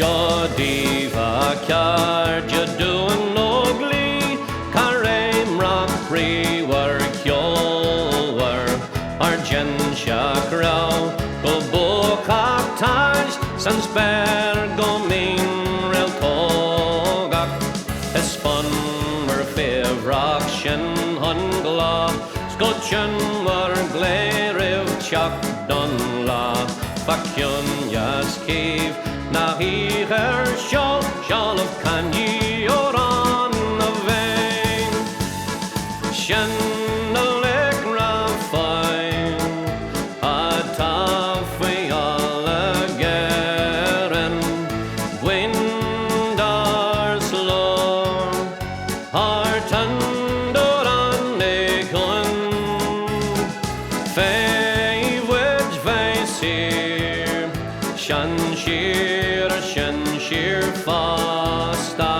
Seo daoibh a chairde Dúin Óglaí, Cairé mrath bríomhar ceolmhar ár dsinseach raibh go buacach tais san spéir go mín réaltógach. Is fonnmar faobhrach sin chun gláth 's go tionmhar glé roimh teacht don lá fá chiúineas chaomh na hoíche ar seol seolamh cannaí Amhrán na bhFéinn. Sin na laochra fiáin atá faoi fholach Éireann, buíon dár slór thar Tandorán Éagoin. Fé bhuid bheith saor, sinsir a sinsir fosta,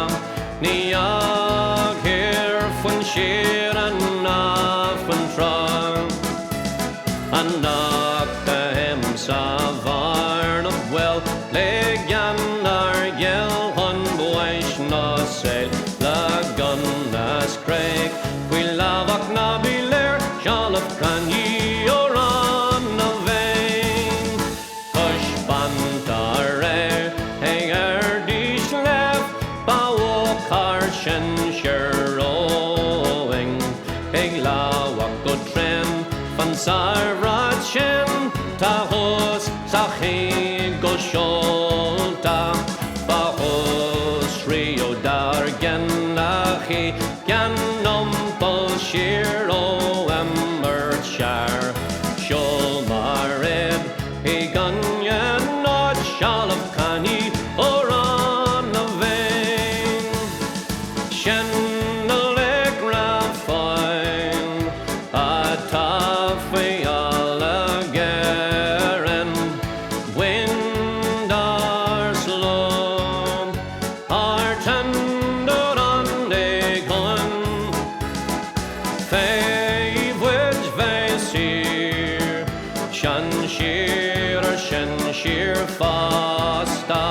ní fhágfair faoin siar ná faoin trá. Anocht ahem sa bhearna bhfuil le gean ár gheil chun báis ná saoil le gunna 's creach faoi lámhach ná bí léir seolamh cannaí Amhrán na bhFéinn Cois Banta aréir ag ardaí sléibh ba mhó ár sinsear romhainn ag lámhach go tréan fan sárbhrat sin tá thuas sa ché go seolta ba thuas Rio dár gceannachaí gan iompall siar ó imirt sear seol mar ib i gcoinne náid seolamh cannaí Amhrán na bhFéinn. Sin na laochra fiáin atá faoi fholach Éireann, buíon dár sló thar Tandorán Éagoin. Fé bhuid bheith saor, sinsir ar sinsir fosta.